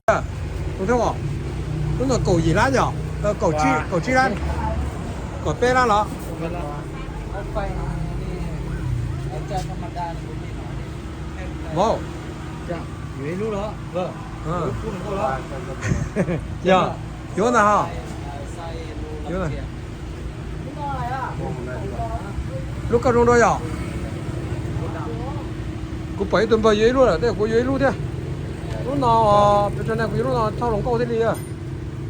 Tus thawj os, lub no kaum yim lab yom, kaum tsib, kaum tsib lab, kaum peb lab los? Vauv. Yog, yuav ntag ho. Lub koj zoo dua yom? Kuv pom ib tug npawg yuav ib lub lawm, tej kuv yuav ib lub thiab. Lub no pes tsawg na, kuv yuav lub no thauj hluas nkauj thiaj li.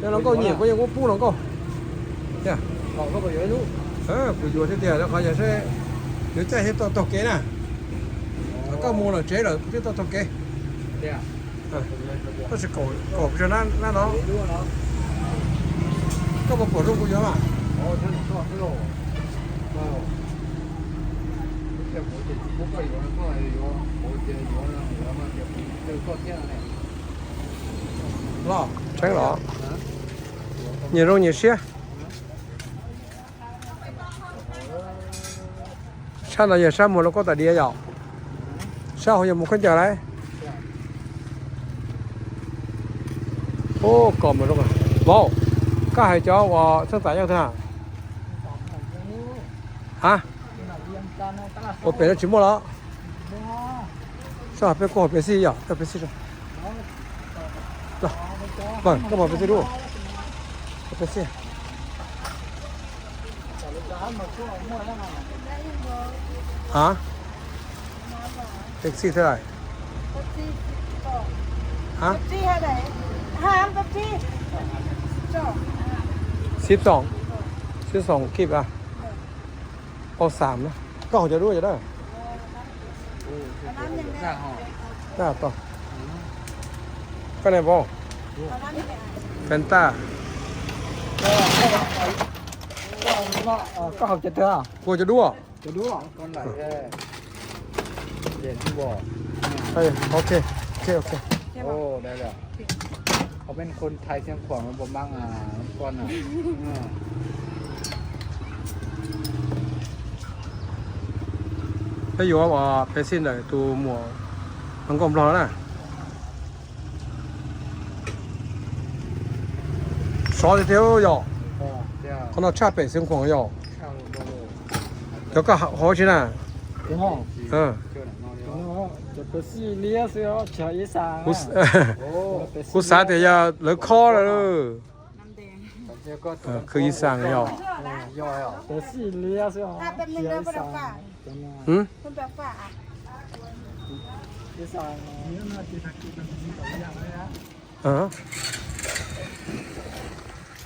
Yog hluas nkauj nyiam kuv yeej muab pub hluas nkauj. Kuv yuav thiab tiag, rau qhov yog seb yuav caij thiaj tau taug kev na. Koj mus lawm tsev lawm kuv thiaj tau taug kev. Tab sis kaum pes tsawg na no? Koj puas pom zoo kuv yuav mas? Los tseeb los? Nyias zoo nyias siab. Sab no yog sab muag hluas nkauj tas diav yom? Sab hauv yog muag khaub ncaws lauj? Ub, koj mus zoo. Vauv, koj hais cov uas txheej txam yog twg na? Ha? Ua pem no tsis muaj los? Sab hauv peb kuj hauv peb xij yom, peb xij. Koj mus peb xij lub. Peb xij. Ha? Peb xij thiab lawm. Ha? Xib xoom, xib xoom kib a. Pau xam na. Koj haus cov dub cov dawb. Koj ne vauv? Fanta. Koj haus cov twg? Kuv haus cov dub. Ok, ok, ok. Peb yuav peb xij ntawm tus muam hluas nkauj nplog na. Sov tiag tiag yom. Qhov no tshaj pem Xeev Khuam yom. Cov koj haus tsi na? Kuv xav tias yog lawv khob lawm. Khwv ib xaas yom.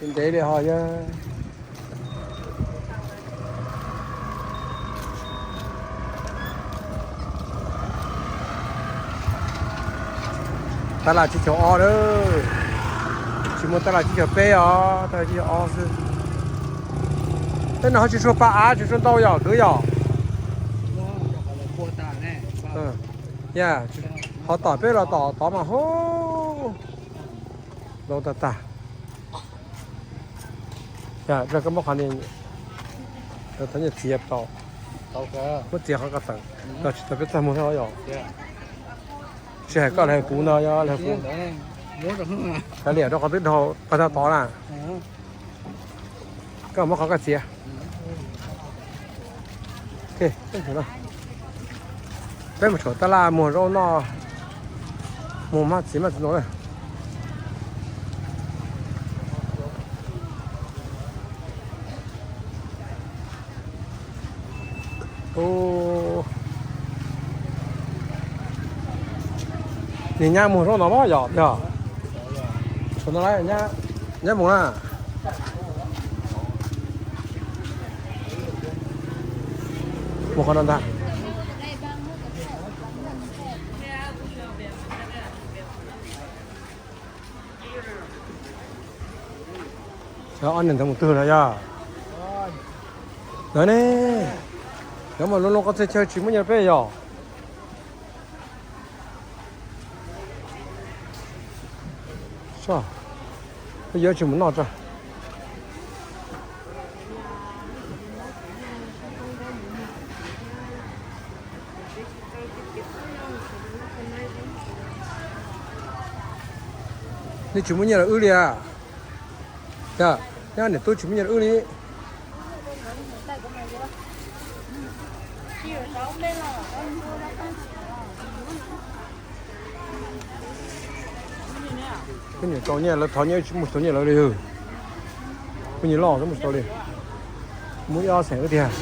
Ntev li ho yog. Tab laj tsib caug ob lawm, tsis muaj tab laj tsib caug peb os, tab laj tsib caug ob xwb. Tej no ho tsis tshua pa av, tsis tshua ntau yom, kwv yom. Yog ho tom peb los tom tod mas hu ntau tag tag. Yog koj muab qhov ni, thaum nyiaj txiav tau, muab txiav qhov ko tawm, tsis tau peb txaj muag thiab yom. Tsis hais koj los hais kuv no, yog los hais kuv. Kav liam rau qhov twb dhau pag tag tod na. Koj muab qhov ko txiav. Peb mus tshuam tab laj muag zaub noj, muag maj txiv maj txiv no na. Nws nyab muag zaub no mas yom, yog. Tshuav no lawm, nyab mus na. Mus qhov no ntag. Ob niag ntawd mus twg lawm yog? Lawv ne, lawv mas loo loo qhov txhia chaw tsis muaj nyiaj peb yog. Peb yuav tsis mus noj tso. Tsis muaj nyiaj rau wb li a. Yog, nyob niam tub tsis muaj nyiaj rau wb li. Peb niam tau nyiaj lawv thov nyiaj tsis muaj tau nyiaj lawv li. Peb nyiaj loj tsis muaj tau li. Muaj ib ob xeem wb tiag.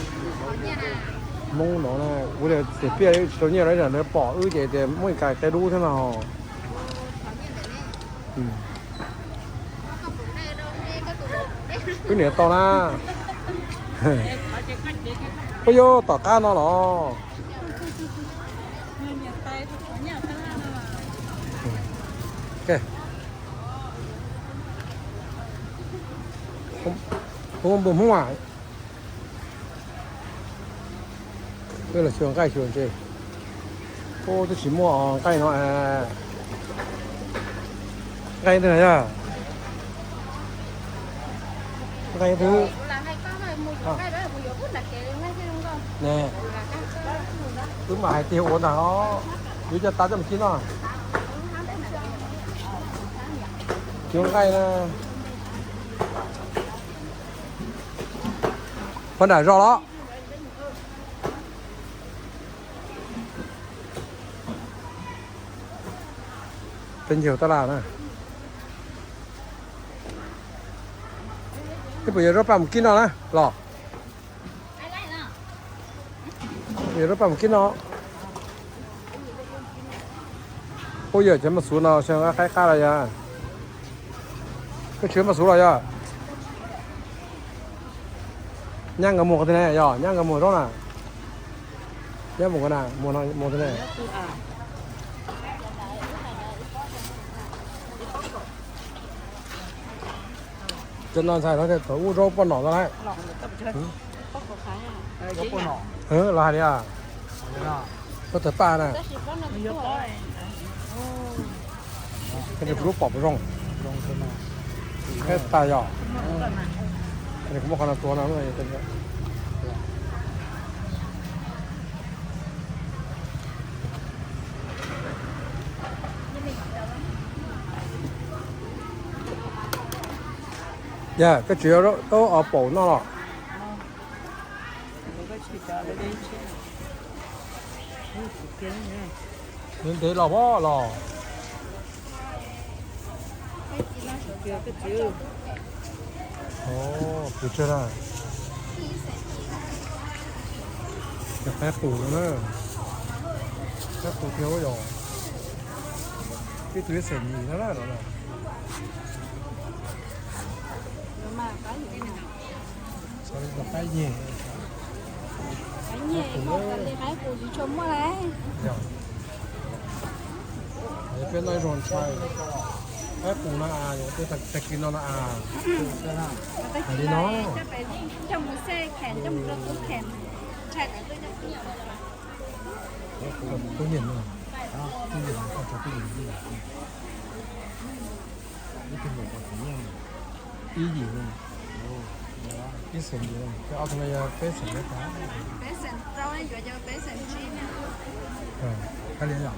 Hmoob no na, kuv tias tias piaj tsis tau nyiaj lawv, lawv pom wb ces tias muab ib ka qe dub thiab no. Wb niam tau na. Peb yuav tom qab no los. Ua npua Hmoob a. Los xyuas nqaij xyuas ntses. Ub, twb tsis muaj nqaij no. Nqaij twg no yog? Nqaij twg? Ne, wb mam hais tiag ua ntag os. Yuav coj tas coj mus kib no. Tsis muaj nqaij na. Poj nram zos los. Peb ncaug tab laj na. Ib puas yog zaub paj mus kib no na los? Yog zaub paj mus kib no. Ub, yog cov maj xuv no saib qaib qab los yog. Koj tsis maj xuv los yog? Nyab nkawd muag qhov twg ne? Yog nyab nkawd muag zaub na. Nyab muag qhov na, muag no muag qhov twg ne? Cov no ntxhais no thaum ub zaub poj nom no lauj. Los hais li a. Zaub tawg paj na. Kuv lub pom puas zoo? Qab tas yog. Kuv muab qhov no tua no. Yog koj tsis, tau paum no los? Ntev los pob los. Pus tsawg na? Cov qaib qus no na. Qaib qus tiag yog. Peb tug ib xeem nyim no na. Qaib nyeg. Qaib nyeg, qaib qus tsis tshua muaj lawm. Peb no zoo ntshai. Qaib qus no, tag kis no no. Hais li no. Tub nyeem no, tub nyeem no, tub nyeem no. Ib tug nyeem pom tsis nyeem. Ib yim no. Ib xeem yim no, ces ob tug no yog peb xeem na. Hais li yom.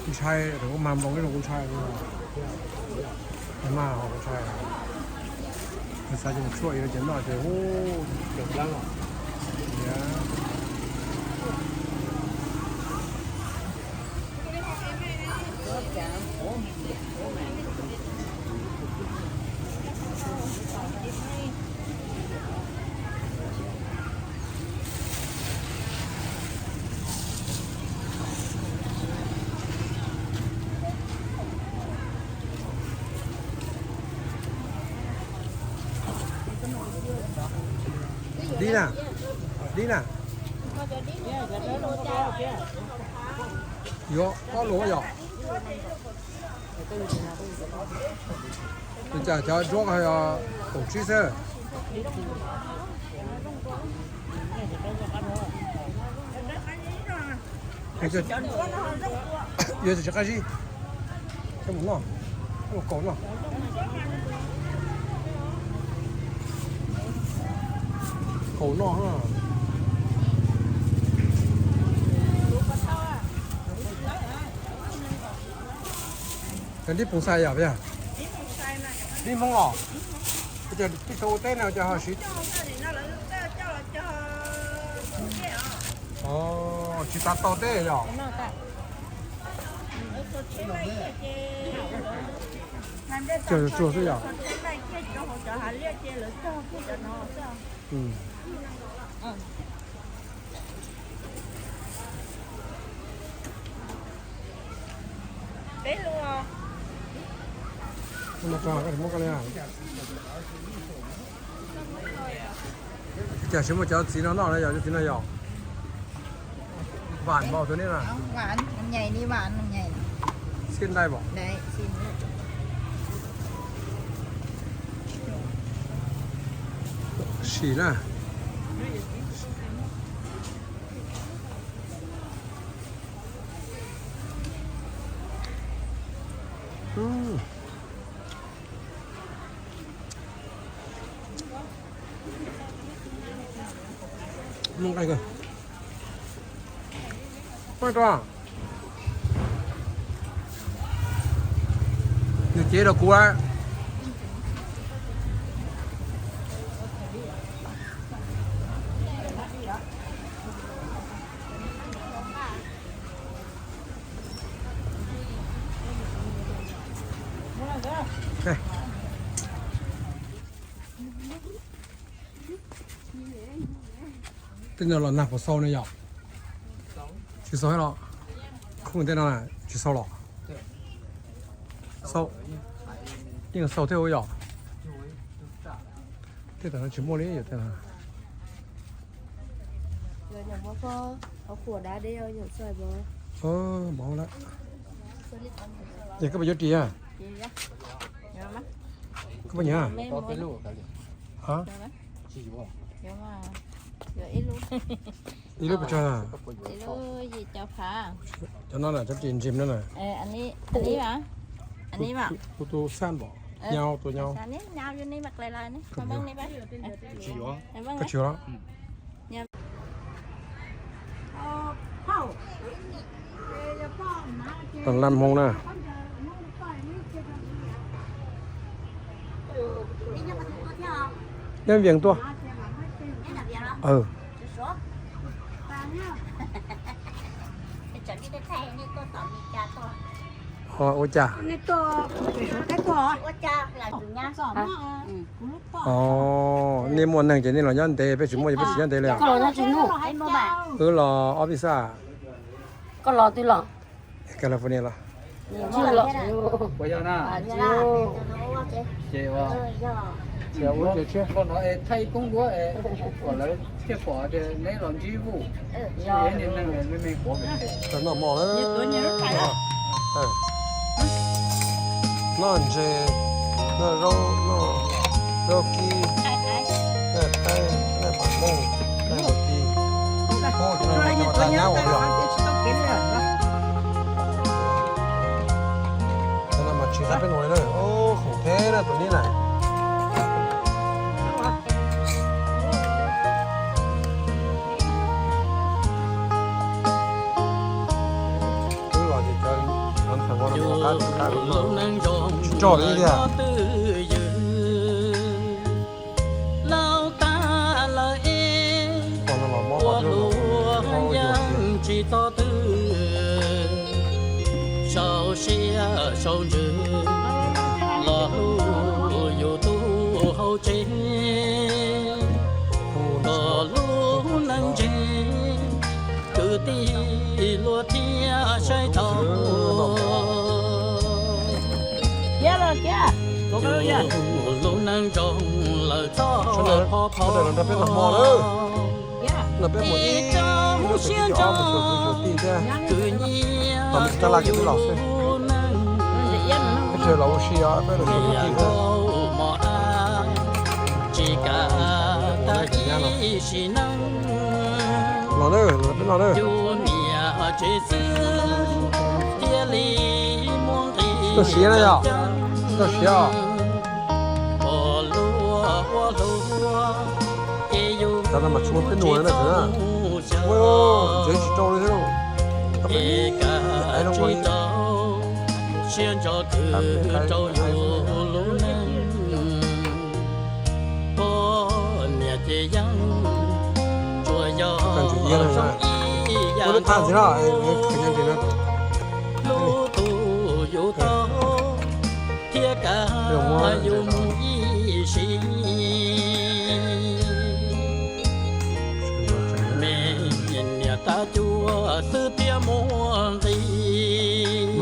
Kuv ntshai, kuv mag nploos ib zaug kuv ntshai. Mag kuv ntshai. Kuv xav ces tshuaj ib ces noj ces hu. Dib na, dib na. Yuav ob lus yom. Cas cov ntsuab ko yog kaum tsib xwb. Yuav tsis qab zib. Coj mus noj, ua kaus noj. Kaus noj. Cov dib poos xais yom, yog dib Hmoob los? Ua cas peb tau ua teb no cas ho siv? Tsis tas tau teb yom? Cog tsuag xwb yom? Cas tsis muaj cov txiv no noj na, yog cov txiv no yog vam npaum tus nej na. Xiab ntais pom. Sim na. Muaj nqaij kawg. Nws cev rau kuv. Tej no los nag puas xau ne yom? Tsis xau los? Khooj tej no tsis xau los? Xau. Yeej xau thiab ua yom? Tej tam no tsis muaj li yom tej no. Mov lawm. Ces koj puas yuav ris a? Koj puas nyiam? Ib lub pes tsawg? Cov no na, cov ris ntsim no na. Kuv tus xaj npaum, nyau tus nyau. Koj tsis yuav los? Lam hmoo na. Nyob Vias tuaj. Ua cas? Nej muaj neeg ces nej los nyob ntev, peb tsis muaj ces peb tsis nyob ntev li. Wb los ob peb xab. Koj los twg los? California los. Ces ua, ces ua ces tshiab, koj no es thaij koob duab es kom lawv thiaj pom tias neb los ntsib Vuj. Noj mov lawm. Noj ntses, noj zaub, noj zaub kib, noj qaib, noj pam mooj, noj zaub kib. Cov no mas tsis tau kev li. Cov no mas tsis qab peb nus li na. Khoom theb na tus nib na. Wb los ces cov ntxhais vauv no qab qab tsis roj li tiag. Laus tas lawm es ua luaj yeej tsis tau twg, sau siab sau ntsws los hlub yus tus hauv tsev. Kom lub neej ntse kwv tij luag thiaj saib taus. Lub neej zoo lawm txog pov pho, ib tsoom siab ntso kwv nyiam yus lub neej. Niam laus mos ab tsis kam tag ib sim neej, yus niam tsev xwb thiaj li muaj nqis tau siav. Ua luaj ua luaj ces yus tsis zoo xyaum, es kam tsis rau Siab ntso khwv rau yus lub neej, poj niam ces yeej tsuas yog zoo ib yam nkaus, hlub tus yus tau thiab kav yus mus ib sim. Me niam tab cuab xwb thiaj muaj nqis,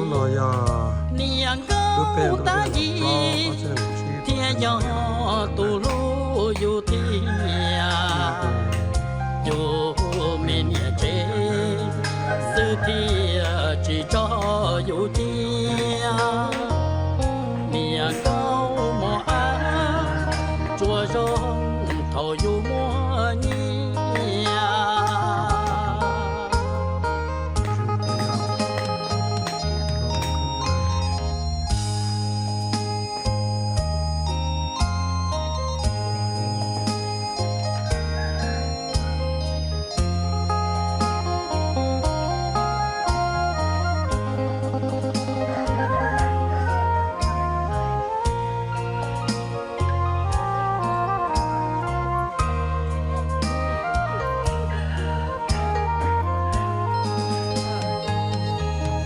niam nkauj tab yim thiaj yog tus hlub yus tiag. Yus me niam tsev xwb thiaj tsis tso yus cia. Niam nkauj mos ab tsuas zoo thaum yus muaj nyiaj.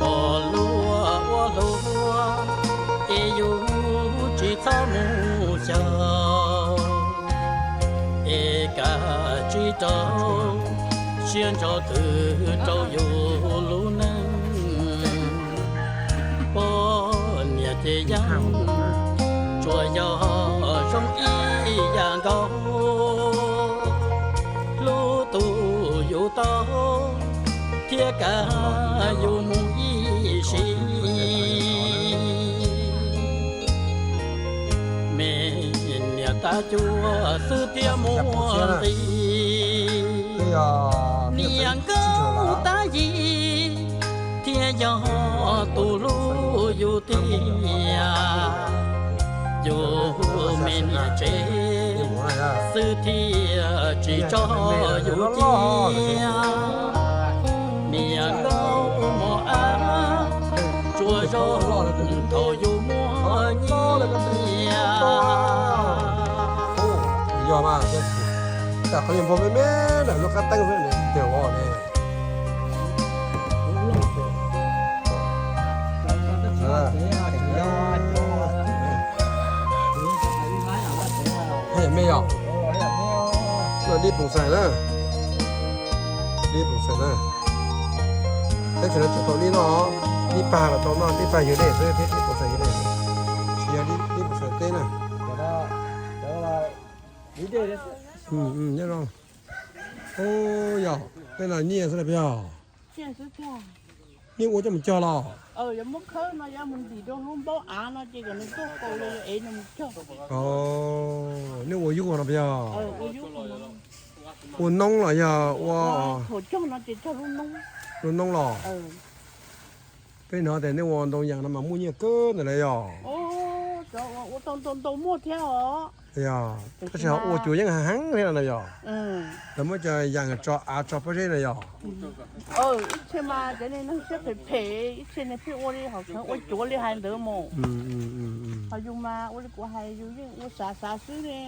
Pom luag ua luag es yus tsis txhob mus xyaum, es kav tsij rau siab ntso khwv rau yus lub neej. Poj niam ces yeej tsuas yog zoo ib yam nkaus, hlub tus yus tau thiab kav yus mus ib sim. Me niam tab cuab xwb thiaj muaj nqis, niam nkauj tab yim thiaj yog tus hlub yus tiag. Yus me niam tsev xwb thiaj tsis tso yus cia. Niam nkauj mos ab tsuas zoo thaum yus muaj nyiaj. Yog mas, qhov niag npog me me ntawm lub qab teeb xwb ne, tiag os ne. Dib poom xais na, dib poom xais na. Teb chaws no tsuas tau dib noj, dib pag los tau noj, dib pag ywg dej xwb thiab dib poom xais ywg dej, tsis yog dib poom xais teb na. Nyob zoo. Yog, tej no nyiaj xwb na puas yog? Nyiaj ua coj mus cog los? Nej ua yug no puas yog? Ua noob los yog ua lub noob los? Peb hnov tias nej ua ntoo yas no mas muaj nyiaj kawg ntawm lawv yog? Yog, tab sis ho ua cuav yeej heev heev thiab no yog? Lawv muab cov yas tso av tso pob zeb no yog? Ib txhia mas cov niag neeg siab phem phem, ib txhia niag pheej ua li hom kheev ua cuav li hais ntawd mus. Ho yus mas ua li kuv hais, yus yeej ua xav xav xwb ne,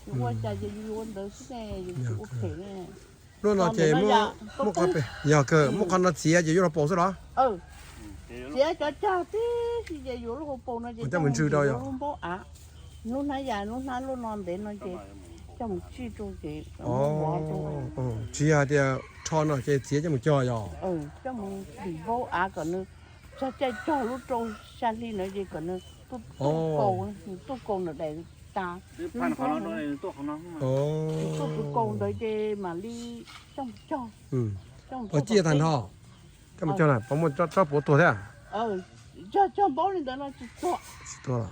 yus ua cas ces yus ua ntawd xwb ne, yus tsis ua phem ne. Luaj no ces muaj qhov, yog kawg, muaj qhov no txiav ces yuav luag paus xwb los? Txiav cov cag tib si ces yuav luag paus no ces coj mus ntsw rau lub npaub av. Lub hnab yas, lub hnab luaj no ntev no ces coj mus tsij rau ces tsis yog hais tias rho no ces txiav coj mus cog yog? Coj mus dim npaub av kom nws txog caij cog lub rau xya hli na ces kom nws tuaj kaus, nws tuaj kaus nws daim tas. Tuaj kaus ntawd ces mam li coj mus cog. Ua ciaj tag nrho. Coj mus cog na, puas muaj tsob puav tuag thiab? Cog, cog npaub li ntawd no tsis tuag. Tsis tuag los?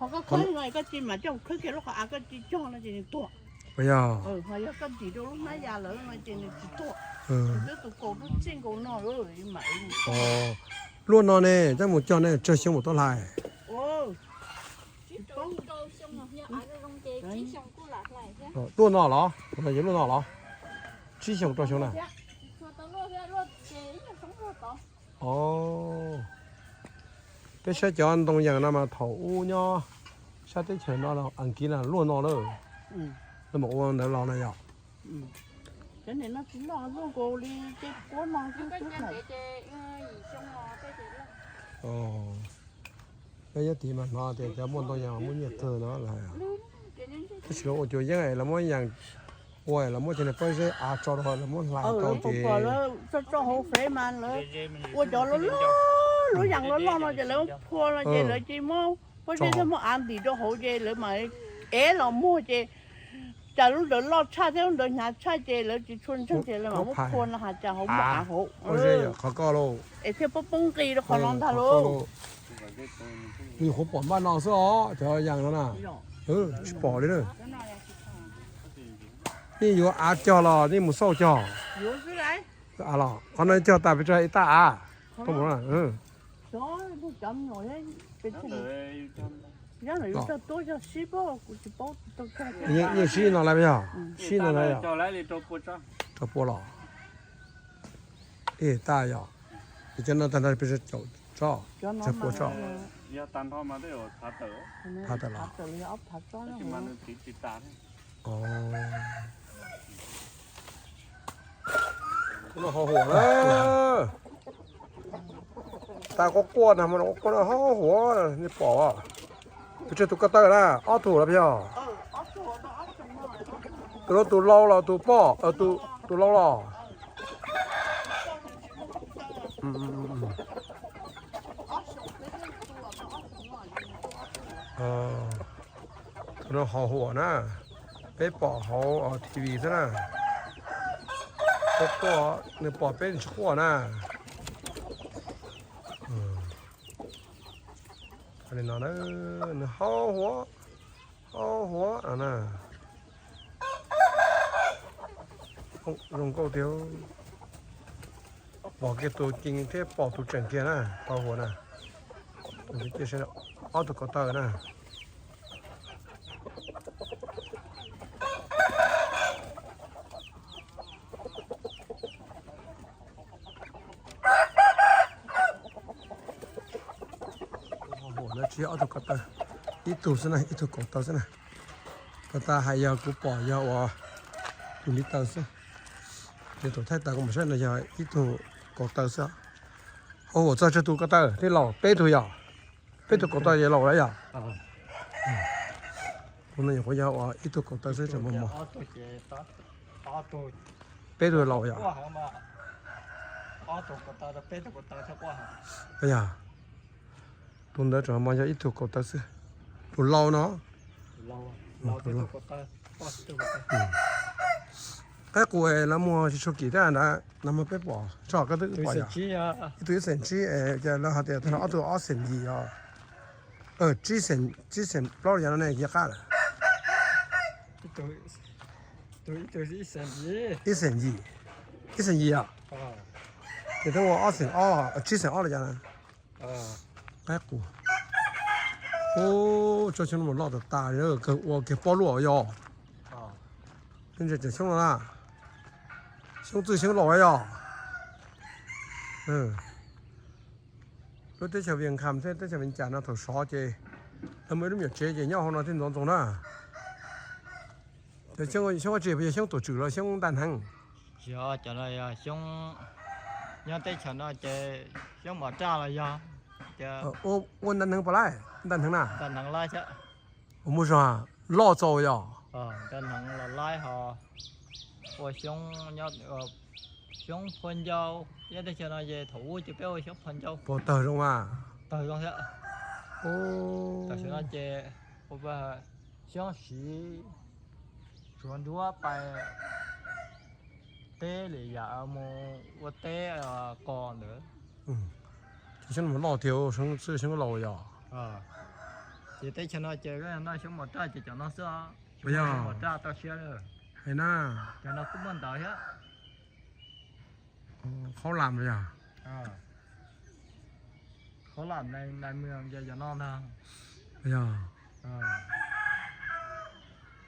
Ho koj khawb no koj tsis mam coj mus khawb kiag lub qhov av koj tsis cog no ces nws tuag. Puas yog? Ho yog koj dim rau lub hnab yas lawm no ces nws tsis tuag. Twb tus kaus lub txij nkaus no mam. Luaj no ne, coj mus cog ne, tsawg xyoo mam tuaj hlais? Luaj no los? Luaj no los? Tsib xyoo rau xyoo na? Os, Saib cov ntoo yees no mas thaum ub nyob sab teb chaws no Askiv na luaj no na. Lawv mam ua ntawd los no yom. Peb nyob tid mas hnov tias cov muaj ntoo yees muaj nyiaj kawg no lawm. Tab sis lawv ua cuav yeeb es lawv muab yees ua es lawv muab cov niag pob zeb av tso rau hauv lawv muab hlais tau ces tso hauv frev mas lawv ua cov loj loj, lub yees loj loj no ces lawv phua no ces lawv cia li muab pob zeb thiab muab av ntim rau hauv ces lawv mam ev los muag ces cas lub ntawd loj tshaj thiab lub ntawd hnyav tshaj ces lawv tsis tshua ntseeg ces lawv mam muab phua no has cas hauv muaj av hauv es thiaj poob poob nqi rau qhov no ntag lauj. Nws qhuav pom npaj no xwb os cov yees no na. Tsis pom li na. Nej yuav av cog los nej mus xauj cog? Los qhov no cog tas pes tsawg ib tab av? Yeej sib no lawm yog? Sib no lawm yog? Rau pua los? Ib tab yog? Ces cov no tag nrho pes tsawg caum tsob? Tsawg pua tsob? Phav tawm los? Ho huam na. Tas quaj quaj na, quaj ho huam, nej pom. Pes tsawg tus ko taw na? Ob tug los pes yog? Tus no tus lau los tus poj, tus lau los? Tus no ho huam na, peb pom hauv T V xwb na. Peb quaj, nws pom peb nws tsis quaj na. Li no na, nws ho huam, ho huam no na. Zoo nkauj tiag. Pom kiag tus ceev thiab pom tus tseem kiag na, tau huam na. Ob tug ko taw na. Tsis yog ob tug ko taw, ib tug xwb na, ib tug kaum taw xwb na. Ko taw hais yog kuv pom yog uas tus li taw xwb. Ces tus thaij taw kuv mam saib no yog ib tug kaum taw xwb. Ho huam txog tsawg tus ko taw thiaj laus? Peb tug yog? Peb tug kaum taw ces laus lawm yog? Tus no nyuam qhuav yog uas ib tug kaum taw xwb tseem mos mos. Peb tug laus yog? Yog. Tus ntawd tseem mos yog ib tug kaum taw xwb. Tus laus no. Qaib qus lawv muag tsis tshua kim thiab ntawd, nag hmo peb pom tso koj twb pom yog ib tug ib xeem tsib, ces lawv hais tias tag no ob tug ob xeem yim os. Tsib xeem plaub yog no ne, yog qab lawm. Ib xeem yim, ib xeem yim os. Ces twb ua ob xeem ob, tsib xeem ob los yog na. Qaib qus. Ub, tsob xyoob no loj tas tas, kawg ua kiag pob luaj yog. Xyoob ntse cov xyoob no na, xyoob txwj xyoob laus yog. Lub teb chaws Vias Kham thiab teb chaws Vias Cas no thaum sov ces lawv muaj ib lub me nyuam tsev ces nyob hauv no thiaj ntxoov ntxoo na. Cov xyoob, xyoob ua tsi, yog xyoob tuam tswm los xyoob ntaj hneev? Yog, cov no yog xyoob, nyob teb chaws no ces xyoob mos raj los yog. Ua ntaj hneev puas laib? Ntaj hneev na? Ntaj hneev laib thiab. Ua muaj zog, loj txaus yog? Ntaj hneev los laib ho. Ua xyoob, xyoob phua ncau, nyob teb chaws no ces thaum ub ces peb ua xyoob phua ncau. Puas tawg zoo mas? Tawg zoo thiab. Tam sim no ces ua xyoob siv tsuav nruab pais teb li yam mus ua teb qos ntawd. Ces xyoob no loj tiag, xyoob txwj xyoob laus yog? Ces teb chaws no ces noj xyoob mos raj ces cov no xwb. Xyoob mos raj toj siab lawm. Hais na. Cov no kuj muaj ntawd thiab. Khaub lam yog? Khaub lam nais mws ces cov no ntag. Yog.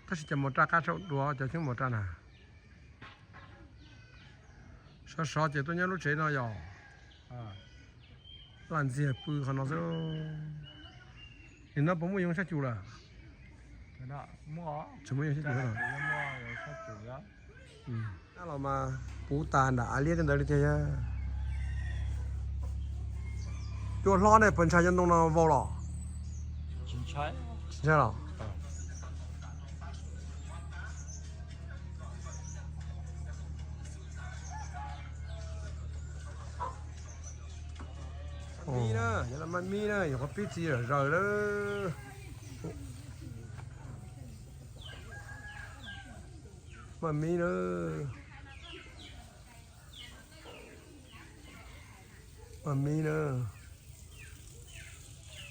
Tab sis cov mos raj qab tshaj dua cov xyoob mos raj na. Sov sov ces tuaj nyob lub tsev no yog? Ntxiag pw qhov no xwb. Nim no puas muaj yoov sab cum lawm? Tsis muaj yoov sab cum lawm. Los mas puv tas nram av liab tej ntawd li tiag. Cua hlob nej puas ntshai cov ntoo no vau los? Tsis ntshai los. Maj mib na, yog maj mib na, yog qhov pib txiv zawm zaws lawm. Maj mib na, maj mib na.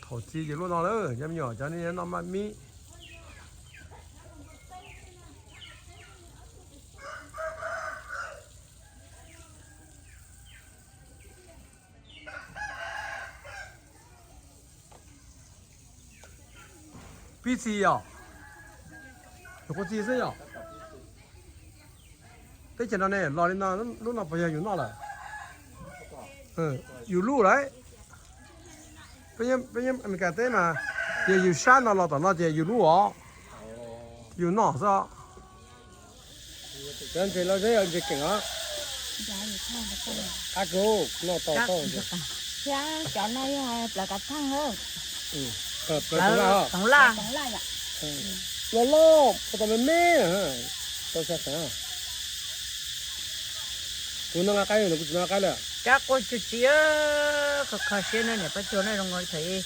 Thaum txiv ces luaj no lawm, cov me nyuam cov no noj maj mib. Pib txiv yom? Yus quav txiv xwb yom? Teb chaws no ne los li no, lub no puas yog yus noj lawm? Yus lub lawm. Peb nyob Amelikas teb mas, ces yus sab no los tom no ces yus lub os, yus noj xwb. Cov ntses loj zeb, ntses keem os. Qab kawg, noj tau tau. Thiab cov no yog plaws kav theej, plaws toov laj, toov laj. Loj loj, ua tau me me, tau xya xeem. Kuv noj nqa qaib, kuv tsis noj nqa qaib lawm. Kab quaj cuag tsi, kho kho siab na niam Paj Cuag na, zoo nkaus thaum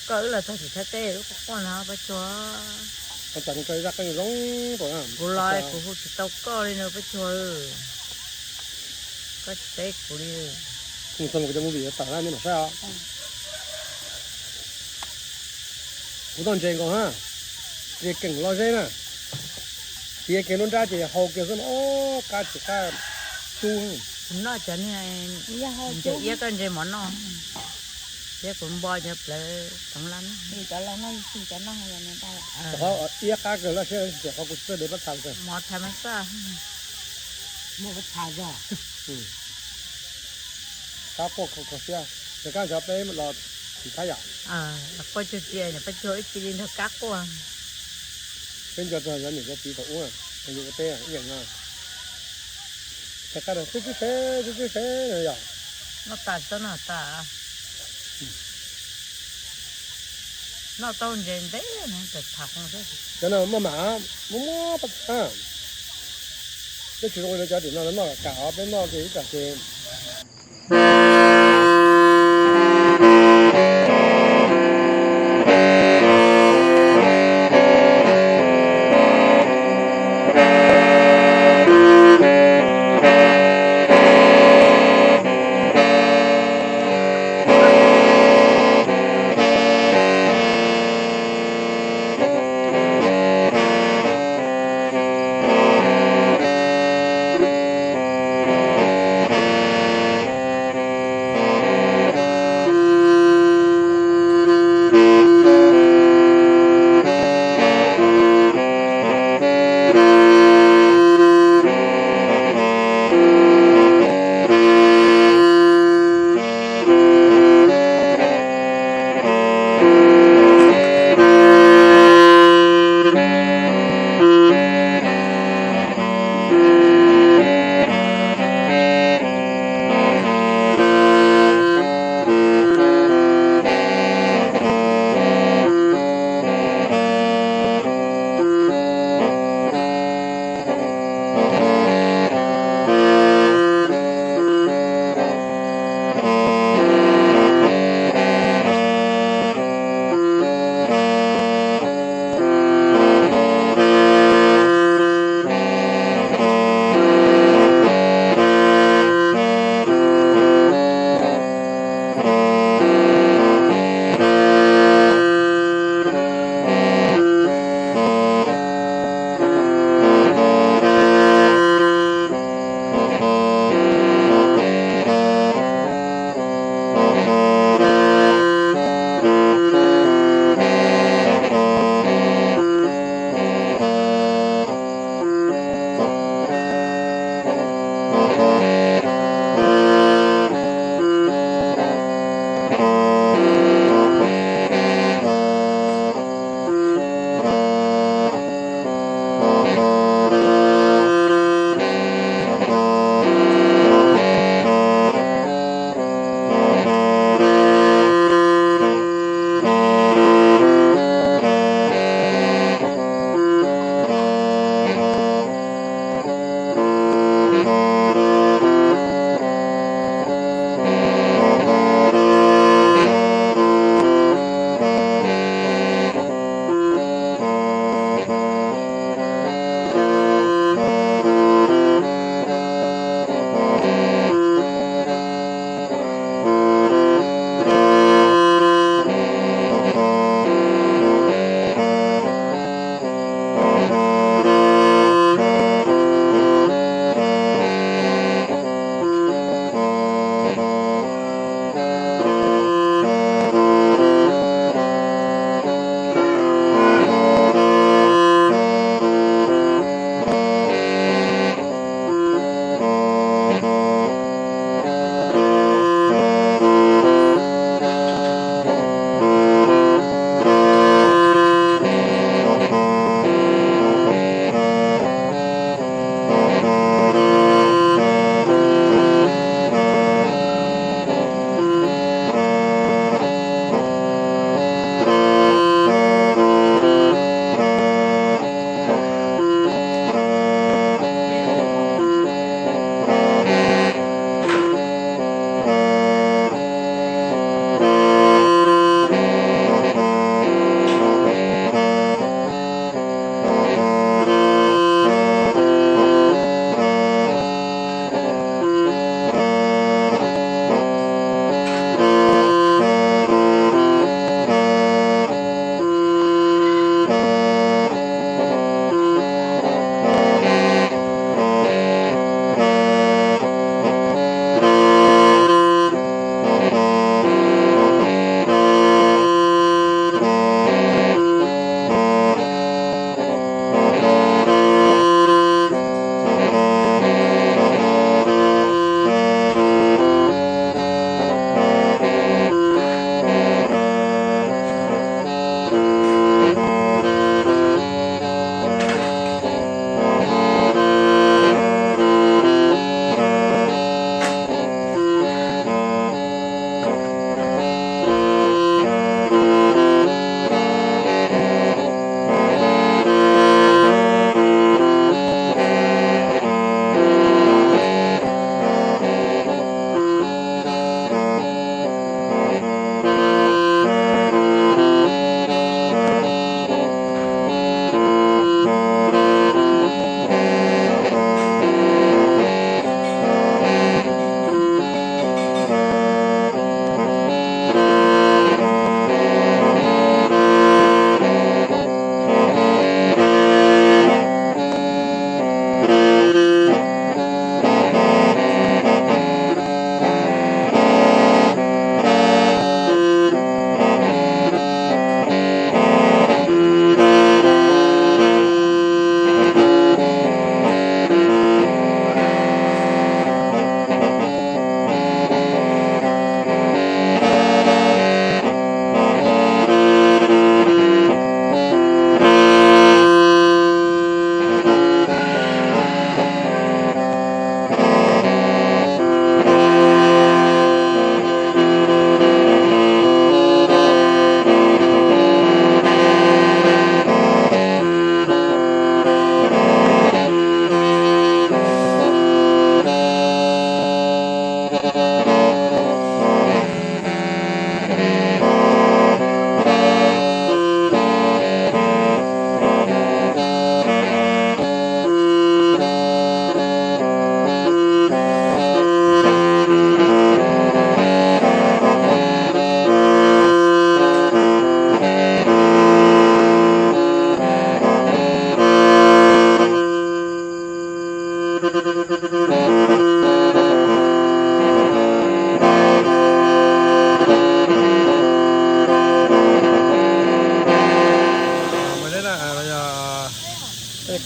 koj wb los txog tim Thaib teb wb quaj quaj no Paj Cuag. Kuv los kuv hu tsis tau koj li no Paj Cuag, koj tsis teb kuv li. Mus txog mus kuv cov movie tawm na nej mam saib os. Kuv tau ntses nkaus na, ntses keem loj zeb na. Tiav kiag lub nrab ces hau kiag xwb mas, qab tsis qab, tub. Kuv noj cov niag ntses iab, koj ntses mov noj. Thiab kuv npo cov plawv toov laj na. Qhov iab qab kawg loj siab, qhov kuv txawj de pab txha. Mov thav mas xaj. Qab quaj kho kho siab, rov qab cov peb los tim Thaib yom. Quaj cuag tsi, niam Paj Cuag ib txhij li nrog kab quaj. Peb nco txog cov niam cov txiv thaum ub, yus ua teb ib yam no. Rov qab tsib tsib sev, tsib tsib sev no yom. Noj tas txhob noj tas. Noj tau ntses ntev na, tham qhov xwb. Cov no maj mam, muaj muaj pab txha. Peb tsis zoo li cov tim no, noj kam kam os, peb noj ces ib tsam ces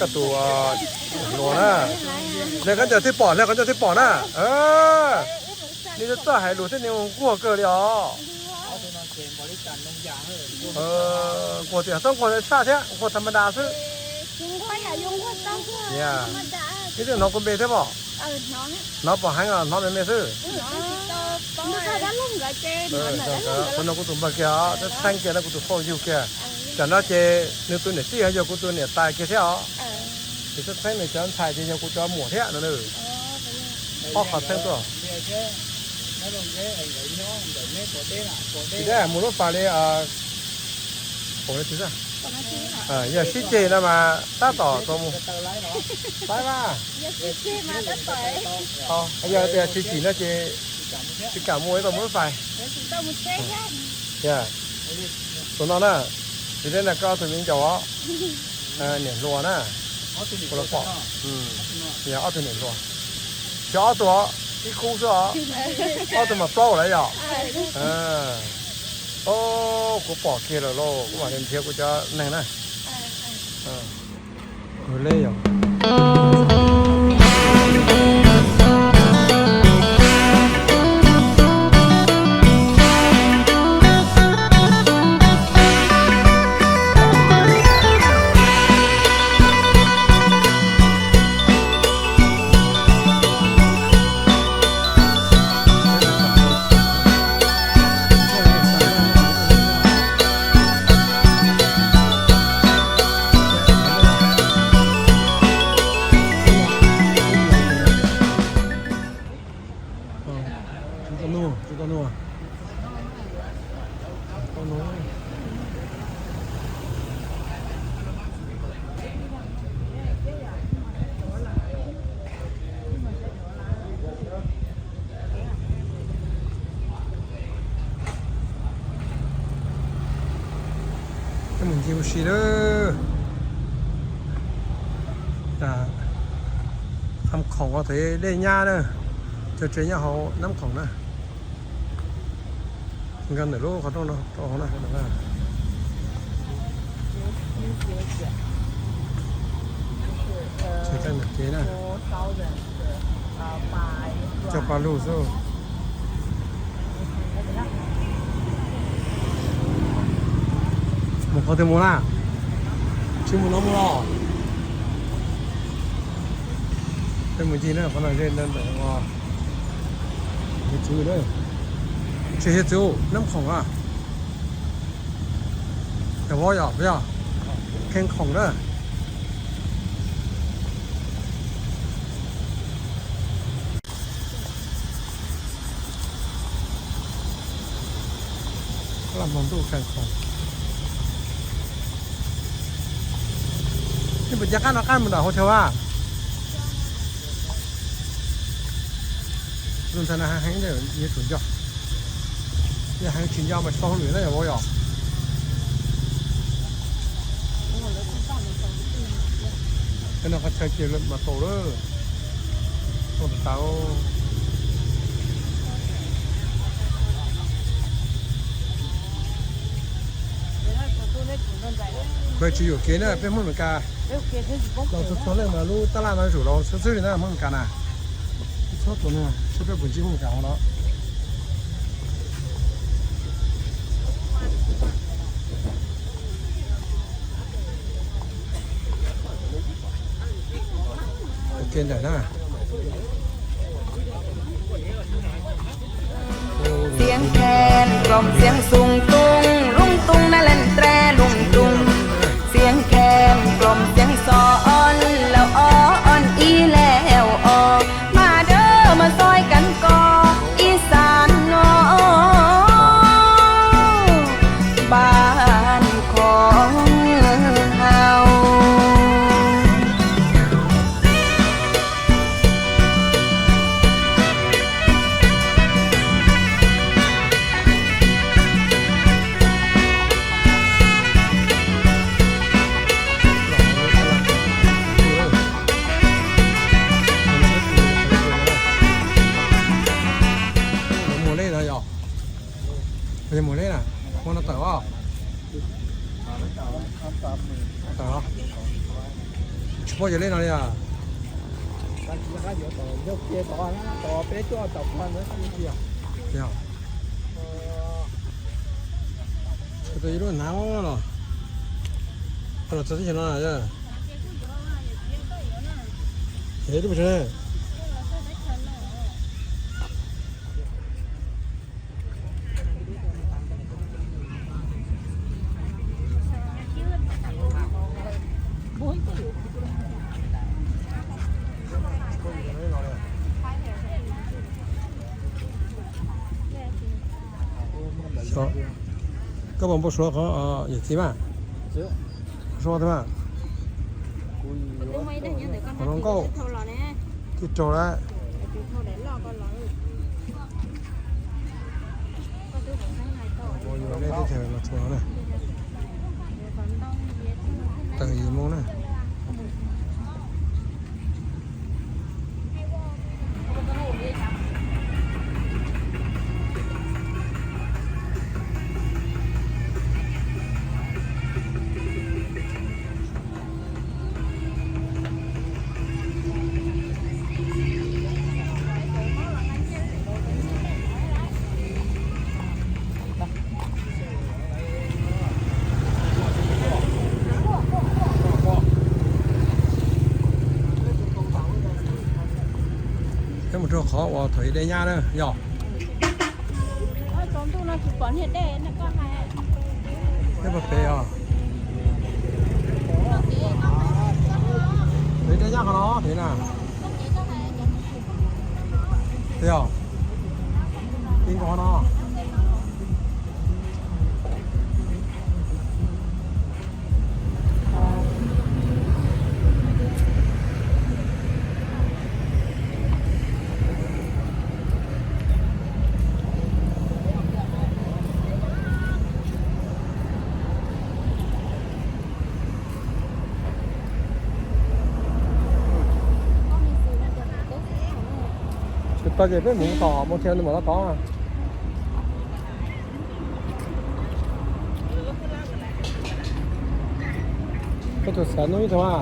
Tus hluas na, hle koj ncaws thiaj pom, hle koj ncaws thiaj pom na. Nej twb txawj hais lus thiab nej nquag kawg li os. Nquag tias txhob nquag tshaj thiab, nquag tham ma das xwb. Ib txwm hnov kuv npe thiab pom, hnov pom heev os, hnov me me xwb. Qhov no kuv tus npawg kiag os, txheeb kiag no kuv tus phauj yug kiag. Tsam no ces nws tus niam tij ho yog kuv tus niam tais kiag thiab os. Ces txheeb txheeb nws cov ntxhais ces yog kuv cov muam thiab no. Ob qhov txheeb tuaj. Tsis dab mus lub fais li, yog sib ceg no mas tab tom tau mus. Saib mas, yog tias tsis cim no ces tsis kam mus, tau mus lub fais. Tus no na, tsis dab na, koj tus viv ncaus os, niam hluas na, kuv los pom, yog ob tug niam hluas, tsis ob tug os, ib khub xwb os, ob tug mas plaub lawm yom. Kuv pom kiag lawm lauj, kuv mam li nrhiav kuv cov neeg na. Kuv le yom. Coj mus ncig ua si lawm. Nab Khoom os, thaum dej nyab na, cov tsev nyob hauv Nab Khoom na. Nkag ntawm lub qhov rooj no rau hauv na. Tsev txawj ntawm kev na. Coj paj lug xwb. Mus qhov twg mus na? Tsis mus no mus los. Peb mus ncig na, qhov no ze ntawm tsev txwv, tsev hiav txwv Nab Khoom a. Yog vauv yom, yog Khee Khoom na. Laj hmo ntuj Khee Khoom. Nej puas cov qab no qab mus nram hauv chaw vaj? Lub ntxhais no heev, yuav tsum nco. Yog heev tsis nco mas tsis tau hauj lwm na yom vauv yom. Cov no qhov chaw ces lawm mas tau lawm. Tau tau. Peb tsis yuam kev na, peb Hmoob Mes Kas los txhua txhua leej mas lub tab laj no zuj zus los xwb xwb li na Hmoob Mes Kas na. Txhob tus no seb peb puas ntsib Hmoob Mes Kas hauv no. Ok ntawm na. Xeev khees kloom xeev xoo toob, loob toob nab leej nrab loob toob. Xeev khees kloom xeev xo ob, laus ob ib leeg os, mas dawb mas soi kab koj ib xav no. Npaj khoom hau. Mus li no yog, mus li na, mus no tawm os. Tawm os. Poj yog li no li os. Yog. Txhais tus ib lub hnav los. Los txog teb chaws no na. Es lub pes tsawg? Koj puas npau suav qhov yawm txiv mas? Npau suav tiag mas. Qhov zoo nkauj. Twb raug lawm. Teb chaws los txog na. Tawm yim moo na. Peb mus rau qhov uas thaum ub dej nyab na yog. Peb pem os. Thaum ub dej nyab qhov no pem na. Yog. Peb nkaus no. Tsis tau ces peb mus tom mus thiab ntawm no tod. Koj tus xav nug ib tug a.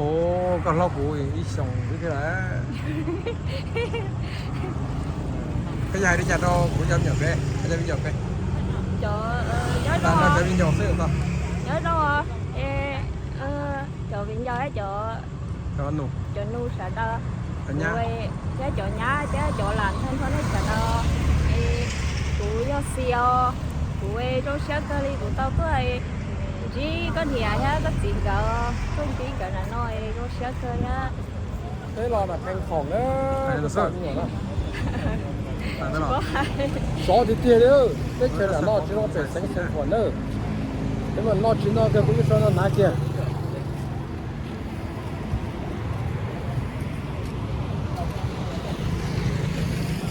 Ua, koj hlob kuv ib xyoos xwb thiab lawm. Koj yog hais li cas rau kuv cov me nyuam pem, cov me nyuam pem? Cov, cov me nyuam xwb. Nyob zoo, cov viv ncaus, cov, cov nus sawv daws, thiab cov nyab thiab cov lam nthaj nrho nej sawv daws, es kuv yog Xi os, kuv zoo siab kawg li kuv tau tuaj ntsib koj niam thiab koj txiv nkawd, tuaj ntsib nkawd ntawm no zoo siab kawg thiab. Peb los nram Pheej Khoom na. Sov tiag tiag li, teb chaws nram no tsis zoo pem xeev Xeev Khuam na. Peb mas no tsis no kiag kuv yeej sau no hnav kiag.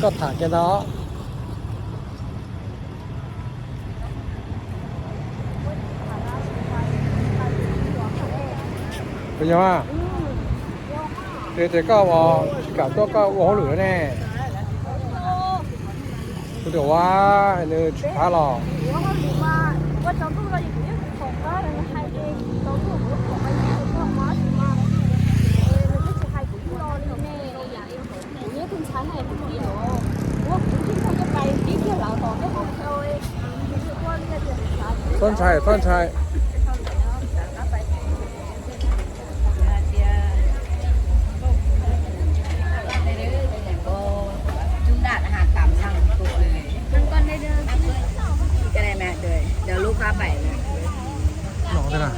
Koj tham kiag ntag. Puas yog? Ces tias koj tsis kam tuaj koj ua hauj lwm ne. Kuv tias ua, nws tsis khav los. Txhob ntshai, txhob ntshai. No, no, no.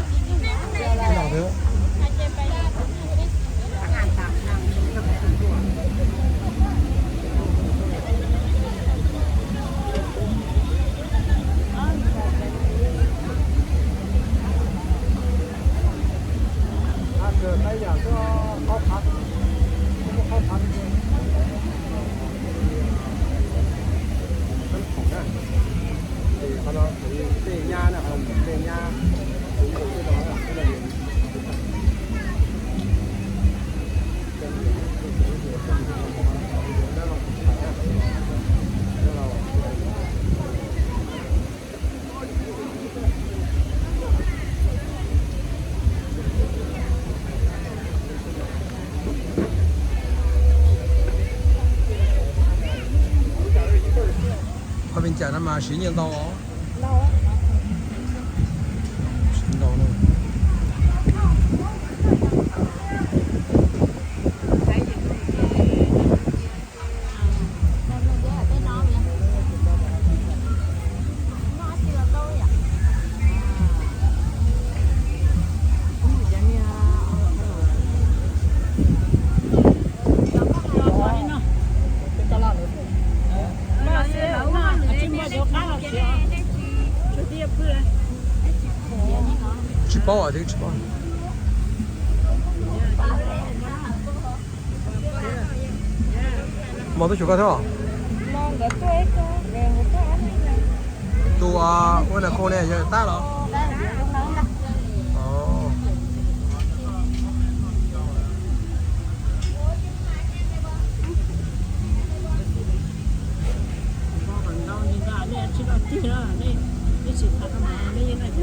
Qhov me cas no mas siv nyiaj ntau os. Siv ntau no. Tsis paub, tsis paub. Mos twb xyuas koj thiab os? Tus ua na khau ne yog tab los?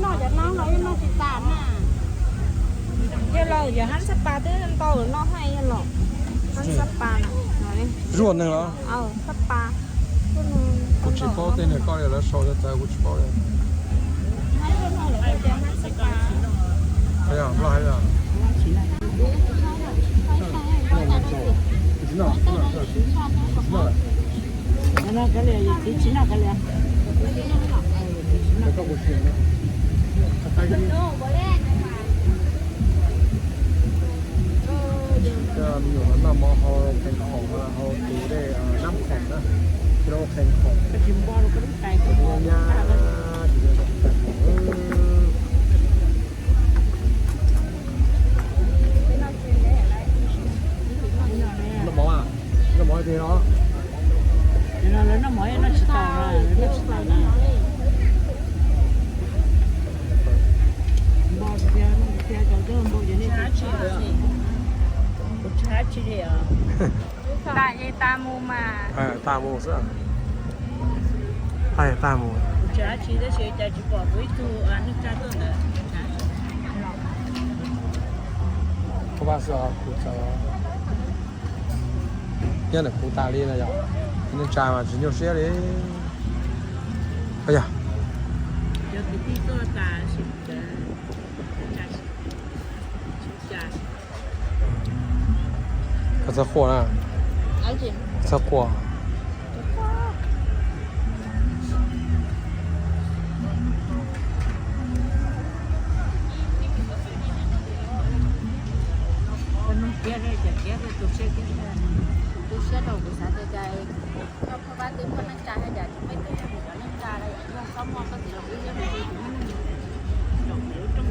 Noj cov no los yeej noj tsis tas na. Yog los yog hab xab pas twb ntau lawm no hab yog los hab xab pas. Zuaj neeg los? Xab pas. Kuv tsis paub tej niag koj li lawv sau cov txawv kuv tsis paub li. Me nyuam noj mov hau khees khoom, hau tus dej nab khoom na, khees khoom. Noj mov, noj mov tiag los? Lawv noj mov noj tsis tau, noj tsis tau na. Npau tiag, tiag cov npau ces nej tsis tshab tsi li os. Tas mus mas. Tas mus xwb. Tas mus. Kuv tsis hais tsis tab sis cas tsis pom kuv ib tug neej tsa tuaj ntawd. Kuv pab xwb os, kuv txawm nyob ntawm kuv tas li no yog neej tsa mas tsis nyuaj siab li. Yog cov kwv tij tuaj tas sim neej tsa. Koj txhob quaj na. Txhob quaj. Tu siab rau kuv xav tias cas koj pab twb muaj neej tsa, cas tsis peb twb yog cov neej tsa, yog txhob muaj koj txiv los wb thiab, lub rooj no.